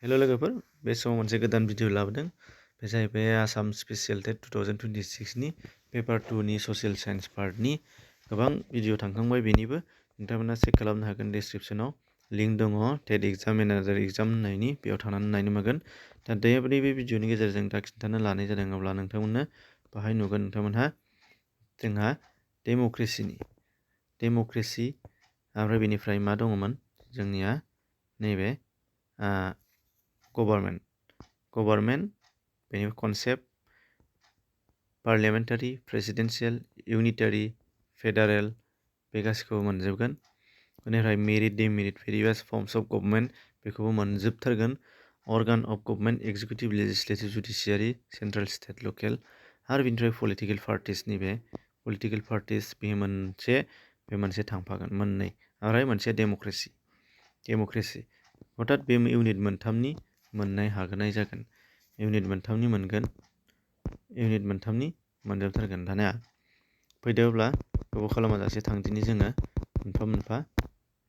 हेल' लोगोफोर बे समाव मोनसे गोदान भिडिअ लाबोदों बे जाहैबाय आसाम स्पेसियेल टेट 2026नि पेपार 2नि ससियेल साइन्स पार्टनि गोबां भिडिअ थांखांबाय बेनिबो नोंथांमोना चेक खालामनो हागोन डिसक्रिपसनाव लिंक दङ टेट एग्जाम मेनेजार एग्जाम होननायनि बेयाव थांनानै नायनो हागोन दा बे भिडिअनि गेजेरजों दा खिन्थानो लानाय जादों अब्ला नोंथांमोननो बाहाय नुगोन नोंथांमोनहा जोंहा डेम'क्रेसि ओमफ्राय बेनिफ्राय मा दङमोन जोंनिया नैबे गभर्नमेन्ट बेनि concept parliamentary presidential unitary federal बे गासिखौबो मोनजोबगोन बेनिफ्राय merit demerit various forms of government बेखौबो मोनजोबथारगोन organ of government executive legislative judiciary central state local आरो बेनिफ्राय पलिटिकेल पार्टिसनि बे पलिटिकेल पार्टिस बे मोनसे थांफागोन मोननै आरो मोनसे डेम'क्रेसि अर्थात बे इउनिट मोनथामनि मोननाय हागोनाय जागोन इउनिट मोनथामनि मोनजोबथारगोन दानिया फैदो अब्ला गोबाव खालामाजासे थांदिनि जोङो मोनफा मोनफा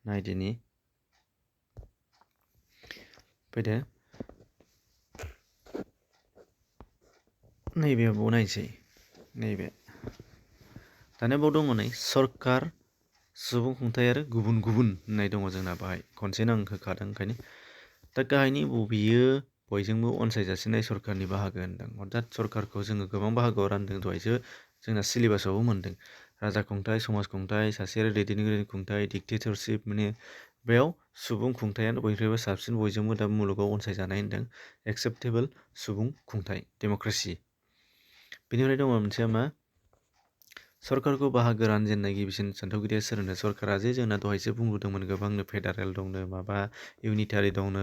नायदिनि फैदो नैबेयाव नायसै नैबे दानिया बाव दङ नै सरकार सुबुं खुंथाय आरो गुबुन गुबुन होननाय दङ जोंना बाहाय खनसेनो आं होखादों ओंखायनो दा गाहायनि बबेयो बयजोंबो अनसायजासिननाय सरकारनि बाहागो होनदों अर्थात सरकारखौ जोङो गोबां बाहागोआव रानदों दहायसो जोंना सिलेबासावबो मोनदों राजा खुंथाय समाज खुंथाय सासे आरो दैदेनगिरि खुंथाय डिक्टेटरशिप माने बेयाव सुबुं खुंथायानो बयनिख्रुइबो साबसिन बयजोंबो दा मुलुगाव अनसायजानाय होनदों एक्सेप्टेबोल सुबुं खुंथाय डेम'क्रेसि बेनिफ्राय दङ मोनसेया मा सरकारखौ बाहागो रानजेननाय गिबिसिन सानथौगिरिया सोर होनो सरकारा जे जोंना दहायसो बुंबोदोंमोन गोबांनो फेडारेल दंनो माबा इउनिटारि दंनो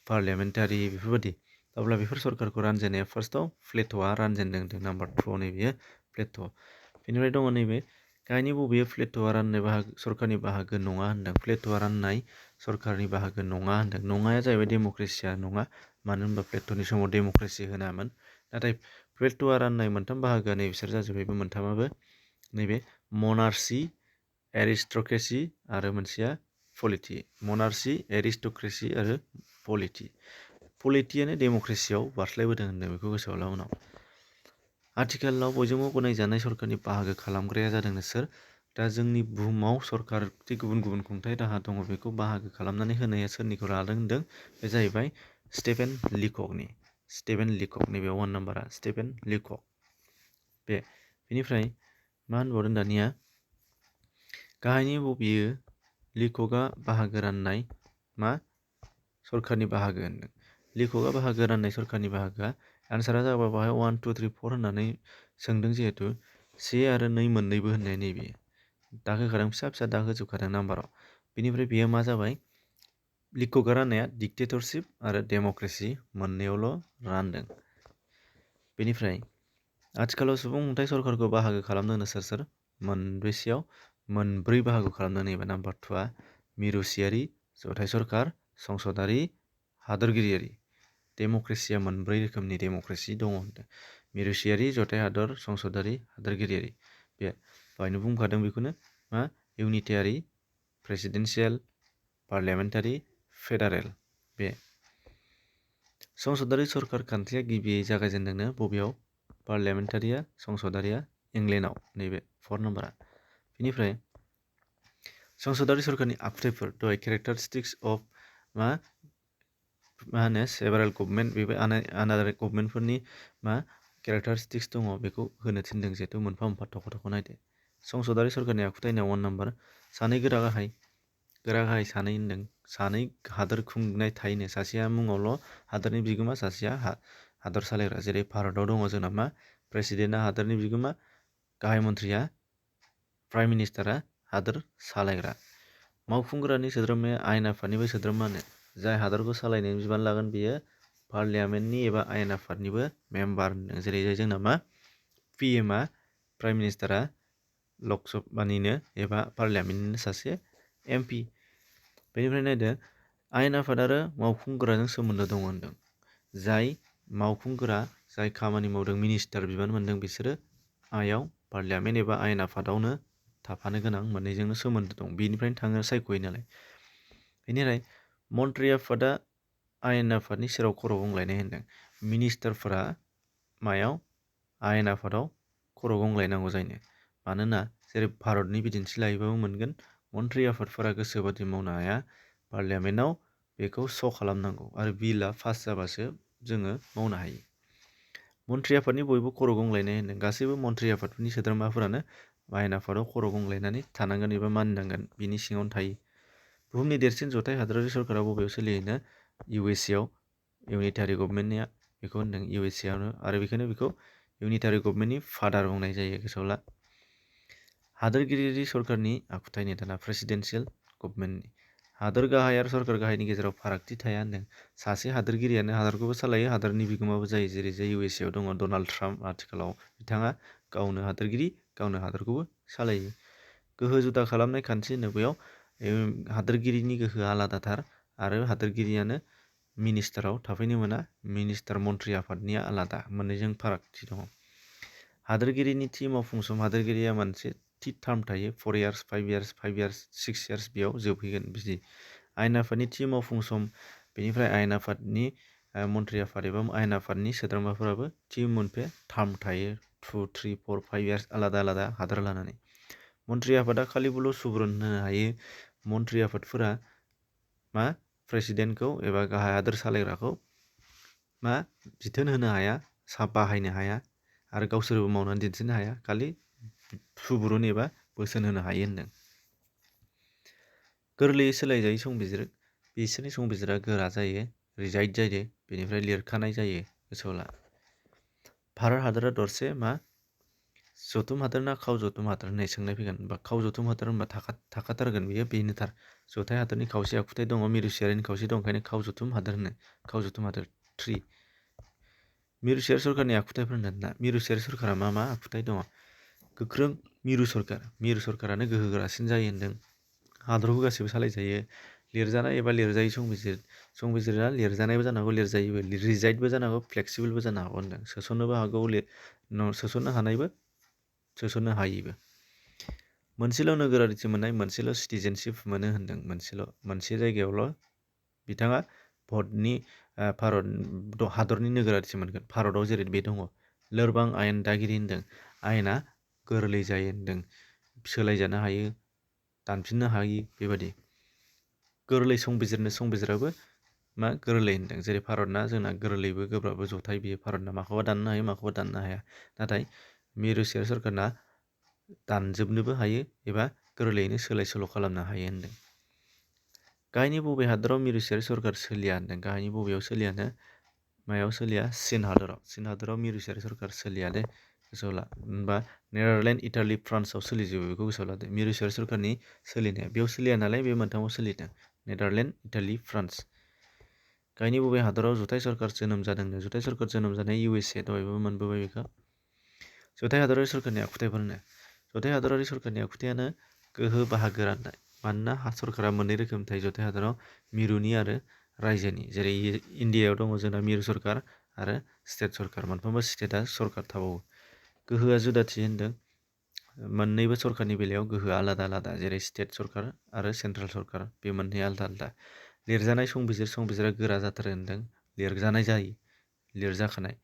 पार्लियामेन्टारि बेफोरबायदि अब्ला बेफोर सरकारखौ रानजेननाया फार्स्टआव प्लेट'आ रानजेनदों होनदों नाम्बार 2 नैबेयो प्लेट' बेनिफ्राय दङ नैबे गाहायनि बबेयो प्लेट'आ राननाय बाहागो सरकारनि बाहागो नङा होनदों प्लेट'आ राननाय सरकारनि बाहागो नङा होनदों नङाया जाहैबाय डेम'क्रेसिया नङा मानो होनबा प्लेट'नि समाव डेम'क्रेसि होनामोन नाथाय प्लेट'आ राननाय मोनथाम बाहागोआ नै बिसोर जाजोब्बाय बे मोनथामाबो नैबे मनार्सि एरिस्ट'क्रेसि आरो मोनसेया पलिटि मनार्सि एरिस्ट'क्रेसि आरो पलिटियानो डेम'क्रेसियाव बारस्लायबोदों होनदों बेखौ गोसोआव ला उनाव आथिखालाव बयजोंबो गनायजानाय सरकारनि बाहागो खालामग्राया जादों सोर दा जोंनि बुहुमाव सरकार गुबुन गुबुन खुंथाय राहा दङ बेखौ बाहागो खालामनानै होनाया सोरनिखौ लादों होनदों बे जाहैबाय स्टेफेन लिकक नैबे 1 नाम्बारा स्टेफेन लिकक बेनिफ्राय मा होनबावदों दानिया गाहायनि बबेयो लिककआ बाहागो राननाय मा सरकारनि बाहागो होनदों लिककआ बाहागो राननाय सरकारनि बाहागोआ आनसारा जाबाय बाहाय 1 2 3 4 होननानै सोंदों जिहेतु 1 आरो 2 मोननैबो होननाय नैबे दाग होखादों फिसा फिसा दाग होजोबखादों नाम्बाराव बेनिफ्राय बेयो मा जाबाय लिककआ राननाया डिक्टेटरशिप आरो डेम'क्रेसि मोननैयावल' रानदों बेनिफ्राय आथिखालाव सुबुं खुंथाय सरकारखौ बाहागो खालामनो होनो सोर मोनब्रैसेयाव मोनब्रै बाहागो खालामनो नैबे नाम्बार 2आ मिरुसियारि जथाय सरकार संसदारि हादोरगिरियारि डेम'क्रेसिया मोनब्रै रोखोमनि डेम'क्रेसि दङ होनदों मिरुसियारि जथाय हादर संसदारि हादोरगिरियारि बे दहायनो बुंखादों बेखौनो मा इउनिटारि प्रेसिडेन्सियेल पार्लियामेन्टारि फेडारेल बे संसदारि सरकार खान्थिया गिबियै जागायजेनदोंनो बबेयाव पार्लियामेन्टारिया संसदारिया इंलेन्डआव नैबे 4 नाम्बारा बेनिफ्राय संसदारि सरकारनि आखुथायफोर दहाय केरेक्टारिस्टिक्स अफ मा होनो सेभारेल गभर्नमेन्ट बेबो आनादार गभर्नमेन्टफोरनि मा केरेक्टारिस्टिक्स दङ बेखौ होनो थिनदों जिहेतु मोनफा मोनफा थख' नायदो संसदारि सरकारनि आखुथायनाया 1 नाम्बार सानै गोरा गाहाय सानै होनदों सानै हादोर खुंनाय थायोनो सासेया मुङावल' हादोरनि बिगोमा सासेया हादर सालायग्रा जेरै भारतआव दङ जोंना मा प्रेसिडेन्टआ हादोरनि बिगोमा गाहाय मन्थ्रिया प्राइम मिनिस्टारा हादोर सालायग्रा मावफुंग्रानि सोद्रोमाया आयेन आफादनिबो सोद्रोमानो जाय हादरखौ सालायनायनि बिबान लागोन बेयो पार्लियामेन्टनि एबा आयेन आफादनिबो मेम्बार होनदों जेरै जोंना मा पिएमआ प्राइम मिनिस्टारा लकसभानिनो एबा पार्लियामेन्टनिनो सासे एमपि बेनिफ्राय नायदो आयेन आफाद आरो मावफुंग्राजों सोमोन्दो दङ होनदों जाय मावफुंग्रा जाय खामानि मावदों मिनिस्टार बिबान मोनदों बिसोरो आयाव पार्लियामेन्ट एबा आयेन आफादावनो थाफानो गोनां मोननैजोंनो सोमोन्दो दं बेनिफ्रायनो थाङो सायख'यो नालाय बेनिफ्राय मन्त्रि आफादा आयेन आफादनि सेराव खर' गंग्लायनाय होनदों। मिनिस्टारफोरा मायाव आयेन आफादाव खर' गंग्लायनांगौ जायो। मानोना जेरै भारतनि बिदिन्थि लायोबाबो मोनगोन मन्थ्रि आफादफोरा गोसोबादि मावनो हाया। पार्लियामेन्टआव बेखौ श' खालामनांगौ आरो बिलआ पास जाबासो जोङो मावनो हायो। मन्थ्रि आफादनि बयबो खर' गंग्लायनाय होनदों। गासैबो मन्थ्रि आफादफोरनि सोद्रोमाफोरानो आयेन आफादाव खर' गंग्लायनानै थानांगोन एबा मानिनांगोन बिनि सिङावनो थायो। बुहुमनि देरसिन जथाय हादोरारि सरकारा बबेयाव सोलियोनो USA आव इउनिटारि गभर्नमेन्टनिया बेखौ होनदों USA आवनो आरो बेखायनो बेखौ इउनिटारि गभर्नमेन्टनि फादार बुंनाय जायो गोसोआव ला। हादोरगिरि सरकारनि आखुथायनि दाना प्रेसिडेन्सियेल गभर्नमेन्टनि हादोर गाहाय आरो सरकार गाहायनि गेजेराव फारागथि थाया होनदों। सासे हादोरगिरियानो हादरखौबो सालायो हादोरनि बिगोमाबो जायो। जेरै जे USA आव दङ डनाल्ड ट्राम्प आथिखालाव बिथाङा गावनो हादोरगिरि गावनो हादरखौबो सालायो। गोहो जुदा खालामनाय खान्थि होनो बेयाव हादोरगिरिनि गोहोआ आलादाथार आरो हादोरगिरियानो मिनिस्टाराव थाफैनो मोना। मिनिस्टार मन्थ्रि आफादनिया आलादा मोननैजों फारागथि दङ। हादोरगिरिनि थि मावफुं सम हादोरगिरिया मोनसे थि टार्म थायो 4 इयार्स 5 इयार्स 5 इयार्स 6 इयार्स बेयाव जोबहैगोन बिदि। आयेन आफादनि थि मावफुं सम बेनिफ्राय आयेन आफादनि मन्थ्रि आफाद एबा आयेन आफादनि सोद्रोमाफोराबो थि मोनफे टार्म थायो 2 3 4 5 इयार्स आलादा आलादा हादोर लानानै। मन्थ्रि आफादा खालिबोल' सुबुरुन होनो हायो। मन्थ्रि आफादफोरा मा प्रेसिडेन्टखौ एबा गाहाय हादोर सालायग्राखौ मा बिथोन होनो हाया बाहायनो हाया आरो गावसोरबो मावनानै दिन्थिनो हाया खालि सुबुरुन एबा बोसोन होनो हायो होनदों। गोरलैयै सोलायजायै संबिजिर बिसोरनि संबिजिरा गोरा जायो रिजाइड जायो बेनिफ्राय लिरखानाय जायो गोसोआव ला। भारत हादरा दरसे मा जथुम हादोर ना खाव जथुम हादोर होननाय सोंनाय फैगोन बा खाव जथुम हादोर होनबा थाखाथारगोन बियो बेनोथार। जथाय हादोरनि खावसे आखुथाय दङ मिरुसियारिनि खावसे दं ओंखायनो खाव जथुम हादोर होनो। खाव जथुम हादोर 3 मिरुसियारि सरकारनि आखुथायफोर होनदों। मिरुसियारि सरकारा मा मा आखुथाय दङ? गोख्रों मिरु सरकारानो गोहो गोरासिन जायो होनदों। हादरखौ गासैबो सालायजायो। लिरजानाय एबा लिरजायै संबिजिरा लिरजानायबो जानो हागौ लिरजायैबो रिजाइडबो जानो हागौ फ्लेक्सिबोलबो जानो हागौ होनदों। सोसननोबो हागौ सोसननो हानायबो सोसननो हायैबो। मोनसेल' नोगोरारिथि मोननाय मोनसेल' सिटिजेनशिप मोनो होनदों। मोनसे जायगायावल' बिथाङा भटनि भारत हादरनि नोगोरारिथि मोनगोन। भारताव जेरै बे दङ। लोरबां आयेन दागिरि होनदों। आयेना गोरलै जायो होनदों। सोलायजानो हायो दानफिननो हायो बेबादि। गोरलै संबिजिराबो मा गोरलै होनदों। जेरै भारतना जोंना गोरलैबो गोब्राबबो जथाय बियो भारतना माखौबा दाननो हायो माखौबा दाननो हाया। नाथाय मिरुसियारि सरकारना दानजोबनोबो हायो एबा गोरलैयैनो सोलाय सोल' खालामनो हायो होनदों। गाहायनि बबे हादराव मिरुसियारि सरकार सोलिया होनदों। गाहायनि बबेयाव सोलियानो मायाव सोलिया चीन हादराव मिरुसियारि सरकार सोलिया दे गोसोआव ला। होनबा नेदारलेण्ड इटालि फ्रान्सआव सोलिजोबो बेखौ गोसोआव लादो। मिरुसियारि सरकारनि सोलिनाया बेयाव सोलिया नालाय बे मोनथामाव सोलिदों नेदारलेण्ड इटालि फ्रान्स। गाहायनि बबे हादराव जुथाइ सरकार जोनोम जादोंनो। जुथाइ सरकार जोनोम जानाय USA दहायबो मोनबोबाय बेखौ। जुथाइ हादरारि सरकारनि आखुथायफोरनो जुथाइ हादरारि सरकारनि आखुथायानो गोहो बाहागो राननाय। मानोना सरकारा मोननै रोखोमनि थायो जुथाइ हादराव मिरुनि आरो रायजोनि। जेरै इण्डियायाव दङ जोंना मिरु सरकार आरो स्टेट सरकार मोनफ्रोमबो स्टेटआ सरकार थाबावो। गोहोआ जुदाथि होनदों। मोननैबो सरकारनि बेलायाव गोहोआ आलादा आलादा जेरै स्टेट सरकार आरो सेन्ट्रेल सरकार बे मोननै आलादा आलादा। लिरजानाय संबिजिरा गोरा जाथारो होनदों। लिरजानाय जायो लिरजाखानाय।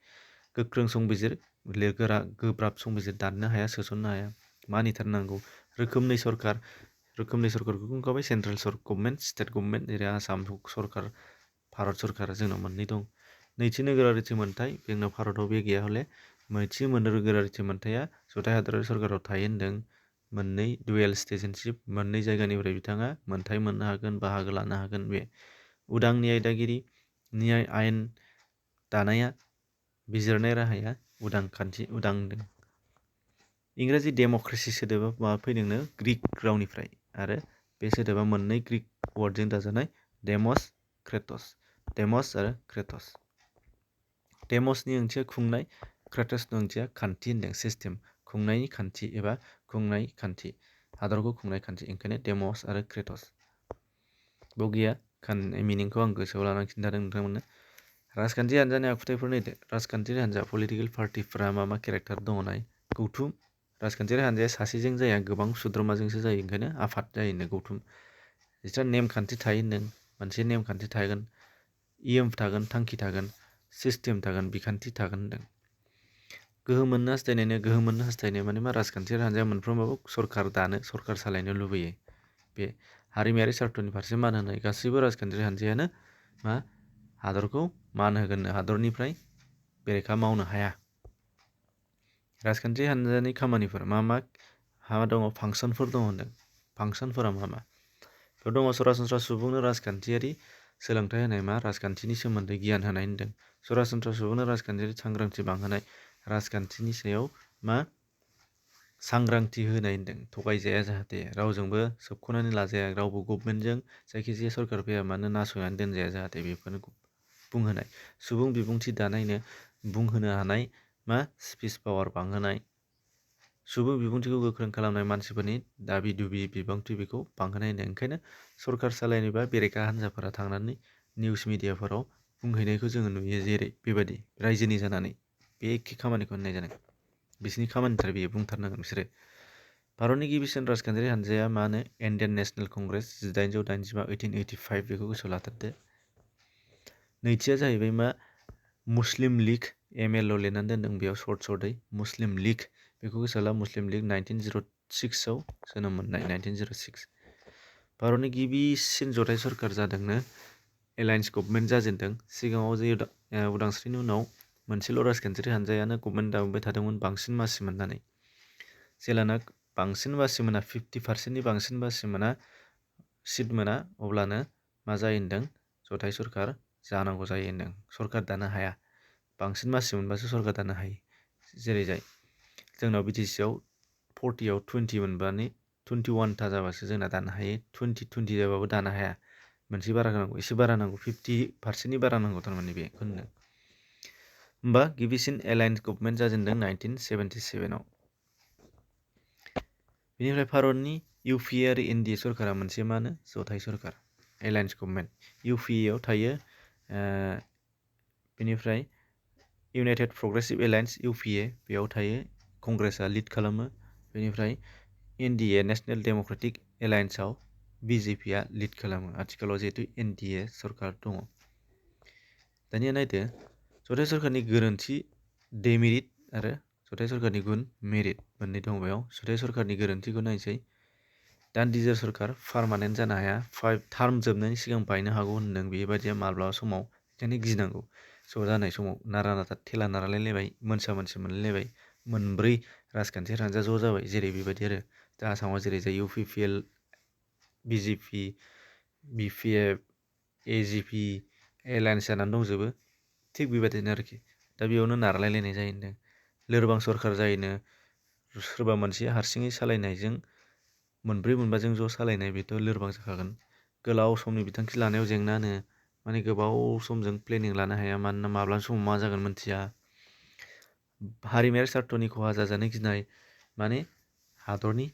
गोख्रों संबिजिर गोब्राब संबिजिर दाननो हाया सोसननो हाया मानिथारनांगौ। रोखोमनै सरकारखौ बुंखाबाय सेन्ट्रेल गभर्नमेन्ट स्टेट गभर्नमेन्ट जेरै आसाम सरकार भारत सरकार जोंनाव मोननै दं। नैथि नोगोरारिथि मोनथाय जोंनाव भारताव बे गैया हले नैथि नोगोरारिथि मोनथाया जुथाइ हादरारि सरकाराव थायो होनदों। मोननै डुवेल सिटिजेनशिप मोननै जायगानिफ्राय बिथाङा मोनथाय मोननो हागोन बाहागो लानो हागोन बे। उदां न्याय दागिरि न्याय आयेन दानाया बिजिरनाय राहाया उदां होनदों। इंराजि डेम'क्रेसि सोदोबा माबा फैदोंनो ग्रीक रावनिफ्राय आरो बे सोदोबा मोननै ग्रीक वार्डजों दाजानाय डेम'स आरो क्रेटस। डेम'सनि ओंथिया खुंनाय क्रेटसनि ओंथिया खान्थि होनदों सिस्टेम खुंनायनि खान्थि एबा खुंनाय खान्थि हादरखौ खुंनाय खान्थि ओंखायनो डेम'स आरो क्रेटस। बगिया मिनिंखौ आं गोसोआव लानानै खिन्थादों नोंथांमोननो। राजखान्थि हान्जानि आखुथायफोर नायदो। राजखान्थियारि हान्जा पलिटिकेल पार्टिफोरा मा केरेक्टार दङ नाय। गौथुम राजखान्थियारि हान्जाया सासेजों जाया गोबां सोद्रोमाजोंसो जायो ओंखायनो आफाद जायोनो गौथुम। बिस्रा नेमखान्थि थायो होनदों मोनसे नेमखान्थि थागोन एम थागोन, थांखि थागोन, सिस्टेम थागोन, बिखान्थि थागोन होनदों। गोहो मोननो हास्थायनायनो गोहो मोननो हास्थायनाय माने मा राजखान्थियारि हान्जाया मोनफ्रोमबाबो सरकार दानो सरकार सालायनो लुबैयो। बे हारिमायारि सार्थनि फारसे मान होनाय गासैबो राजखान्थियारि हान्जायानो मा हादरखौ मान होगोननो हादरनिफ्राय बेरेखा मावनो हाया। राजखान्थि हान्जानि खामानिफोर मा दङ फांसनफोर दङ होनदों। फांसनफोरा मा बेयाव दङ सरासनस्रा सुबुंनो राजखान्थियारि सोलोंथाइ होनाय राजखान्थिनि सोमोन्दै गियान होनाय होनदों। सरासनस्रा सुबुंनो राजखान्थियारि सांग्रांथि बांहोनाय राजखान्थिनि सायाव सांग्रांथि होनाय होनदों। थगायजाया जाहाथे रावजोंबो सोबख'नानै लाजाया रावबो गभर्नमेन्टजों जायखिजाया सरकार फैया मानो नासयनानै दोनजाया जाहाथे बेफोरनो बुंहोनाय। सुबुं बिबुंथि दानायनो बुंहोनो हानाय स्पिच पावार बांहोनाय। सुबुं बिबुंथिखौ गोख्रों खालामनाय मानसिफोरनि दाबि दुबि बिबांथि बेखौ बांहोनाय होनदों। ओंखायनो सरकार सालायनोबा बेरेखा हान्जाफोरा थांनानै निउस मिडियाफोराव बुंहैनायखौ जोङो नुयो। जेरै बेबायदि रायजोनि जानानै बे एखे खामानिखौ होननाय जादों। बिसोरनि खामानिथार बेयो बुंथारनांगोन बिसोरो। भारतनि गिबिसिन राजखान्थियारि हान्जाया इण्डियान नेशनेल कंग्रेस 1885 1885 बेखौ गोसोआव लाथारदो। नैथिया जाहैबाय मुस्लिम लीग ML लिरनानै दोनदों बेयाव सर्टै मुस्लिम लीग बेखौ गोसोआव ला। मुस्लिम लीग 1906 जोनोम मोननाय 1906। भारतनि गिबिसिन जथाय सरकार जादोंनो एलायन्स गभर्नमेन्ट जाजेनदों। सिगाङाव जे उदांस्रिनि उनाव मोनसेल' राजखान्थियारि हान्जायानो गभर्नमेन्ट दाबाय थादोंमोन बांसिन मासि मोननानै। जेलाना बांसिन मासि मोना 50%नि बांसिन मासि मोना सिट मोना अब्लानो मा जायो होनदों जथाय सरकार जानांगौ जायो होनदों। सरकार दानो हाया बांसिन मासि मोनबासो सरकार दानो हायो। जेरै जोंनाव BTC आव 40आव 20 मोनबानो 21था जाबासो जोंना दानो हायो। 20 जाबाबो दानो हाया। मोनसे बारा नांगौ एसे बारा नांगौ 50%नि बारा नांगौ थारमाने बेखौ होनदों। होमबा गिबिसिन एलायन्स गभर्नमेन्ट जाजेनदों 1977आव। बेनिफ्राय भारतनि UPA आरो NDA सरकारा मोनसे जथाय सरकार एलायन्स गभर्नमेन्ट। UPA आव थायो बेनिफ्राय इउनाइटेड प्रग्रेसिभ एलायन्स UPA बेयाव थायो कंग्रेसआ लिड खालामो। बेनिफ्राय NDA नेशनेल डेम'क्रेटिक एलायन्सआव BJPआ लिड खालामो। आथिखालाव जिहेतु NDA सरकार दङ। दानिया नायदो जथाय सरकारनि गोरोन्थि डेमेरिट आरो जथाय सरकारनि गुन मेरिट मोननै दङ बेयाव। जथाय सरकारनि गोरोन्थिखौ नायसै। दान्दिजोर सरकार पार्मानेन्ट जानो हाया। 5 टार्म जोबनायनि सिगां बायनो हागौ होनदों। बेबायदिया माब्लाबा समाव बेखायनो गिनांगौ। ज' जानाय समाव नारा नाथा थेला नारलायलायबाय मोनसा मोनसि मोनलायलायबाय मोनब्रै राजखान्थियारि हान्जा ज' जाबाय जेरै बेबायदि आरो दा आसामाव जेरै जायो UPPL BJP BPF AGP alliance जानानै दंजोबो थिग बेबायदिनो आरोखि। दा बेयावनो नारलायलायनाय जायो होनदों। लोरबां सरकार जायोनो सोरबा मोनसे हारसिङै सालायनायजों मोनब्रै मोनबाजों ज' सालायनाय बेथ' लोरबां जाखागोन। गोलाव समनि बिथांखि लानायाव जेंनानो गोबाव समजों प्लेनिं लानो हाया मानोना माब्ला समाव मा जागोन मोनथिया। हारिमायारि सार्थनि खहा जाजानो गिनाय हादरनि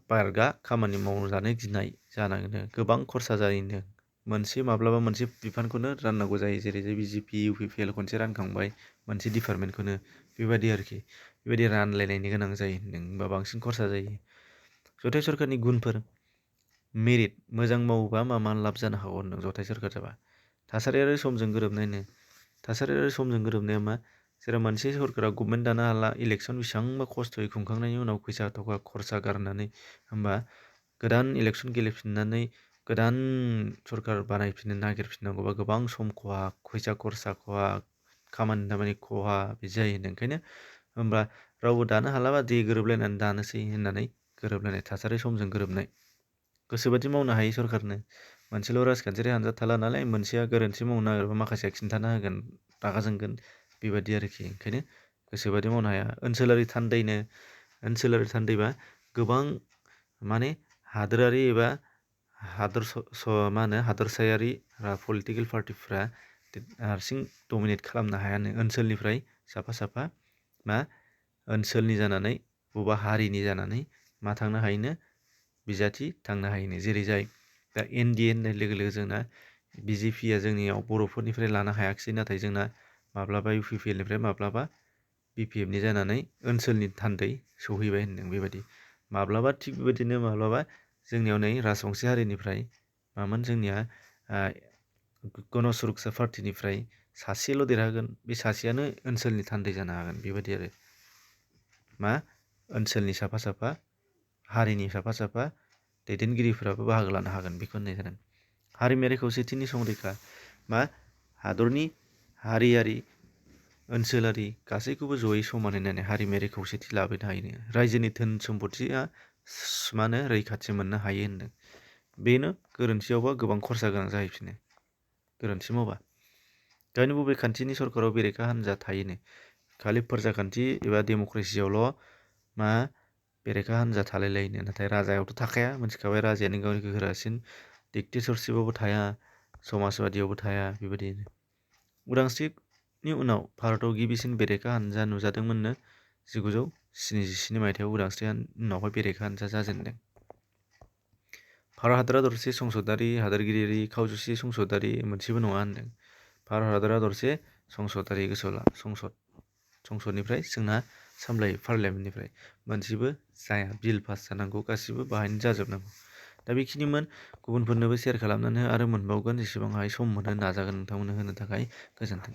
बारगा खामानि मावजानो गिनाय जानांगोन। गोबां खरसा जायो माब्लाबा मोनसे बिफानखौनो राननांगौ जायो जेरै BJP UPPL खनसे रानखांबाय मोनसे डिपार्टमेन्टखौनो बेबायदि आरोखि। बेबायदि रानलायनायनि गोनां जायो होनदों होनबा बांसिन खरसा जायो। जथाय सरकारनि गुनफोर मेरिट मोजां मावोबा मा लाब जानो हागौ होनदों जथाय सरकार जाबा। थासारियारि समजों गोरोबनायनो थासारियारि समजों गोरोबनाया जेराव मोनसे सरकारा गभर्नमेन्ट दानो हाला इलेक्सन बेसेबांबा खस्थ'यै खुंखांनायनि उनाव फैसा थाखा खरसा गारनानै होमबा गोदान इलेक्सन गेलेफिननानै गोदान सरकार बानायफिननो नागिरफिननांगौबा गोबां सम खहा फैसा खरसा खहा खामानि दामानि खहा बिदि जायो होनदों। ओंखायनो होमबा रावबो दानो हालाबा दे गोरोबलायनानै दानोसै होननानै गोरोबलायनाय थासारि समजों गोरोबनाय गोसोबादि मावनो हायो सरकारनो। मोनसेल' राजखान्थियारि हान्जा थाला नालाय मोनसेया गोरोन्थि मावनो नागिरबा माखासेया खिन्थाना होगोन रागा जोंगोन बेबायदि आरोखि। ओंखायनो गोसोबादि मावनो हाया। ओनसोलारि थान्दैबा गोबां हादोरारि एबा हादरसायारि पलिटिकेल पार्टिफ्रा हारसिं डमिनेट खालामनो हायानो। ओनसोलनिफ्राय साफा साफा ओनसोलनि जानानै बबेबा हारिनि जानानै थांनो हायोनो बिजाथि थांनो हायोनो। जेरै दा NDA होननाय लोगो लोगो जोंना BJPआ जोंनियाव बर'फोरनिफ्राय लानो हायाखिसै नाथाय जोंना माब्लाबा UPPLनिफ्राय माब्लाबा BPFनि जानानै ओनसोलनि थान्दै सौहैबाय होनदों। बेबायदि माब्लाबा थिग बेबायदिनो माब्लाबा जोंनियाव नै राजबंसि हारिनिफ्राय जोंनिया गण सुरक्षा पार्टिनिफ्राय सासेल' देरहागोन बे सासेयानो ओनसोलनि थान्दै जानो हागोन बेबायदि आरो मा ओनसोलनि साफा साफा हारिनि साफा साफा दैदेनगिरिफोराबो बाहागो लानो हागोन बेखौ होननाय जादों हारिमायारि खौसेथिनि संरैखा मा हादरनि हारियारि ओनसोलारि गासैखौबो जयै समानै नायनानै हारिमायारि खौसेथि लाबोनो हायो रायजोनि धोन सम्पथिया मा होनो रैखाथि मोननो हायो होनदों बेनो गोरोन्थियावबा गोबां खरसा गोनां जाहैफिनो गोरोन्थि मावबा गावनि बबे खान्थिनि सरकाराव बेरेखा हान्जा थायोनो खालि फोरजाखान्थि एबा डेम'क्रेसियावल' मा बेरेखा हान्जा थालायलायोनो नाथाय राजायावथ' थाखाया मोनथिखाबाय राजायानो गावनि गोहोरासिन डिक्टेटरशिपआवबो थाया समाजबादियावबो थाया बेबायदिनो उदांस्रिनि उनाव भारताव गिबिसिन बेरेखा हान्जा नुजादोंमोननो 1977 मायथाइयाव उदांस्रिनि उनावहाय बेरेखा हान्जा जाजेनदों भारत हादरा दरसे संसदारि हादोरगिरियारि खावजुसि संसदारि मोनसेबो नङा होनदों भारत हादरा दरसे संसदारि गोसोला संसदनिफ्राय जोंना सामलायो पार्लियामेन्टनिफ्राय मोनसेबो जाया बिल पास जानांगौ गासिबो बाहायनो जाजोबनांगौ दा बेखिनिमोन गुबुनफोरनोबो शेयार खालामनानै आरो मोनबावगोन जेसेबां हायो सम मोनो नाजागोन नोंथांमोननो होनो थाखाय गोजोन्थों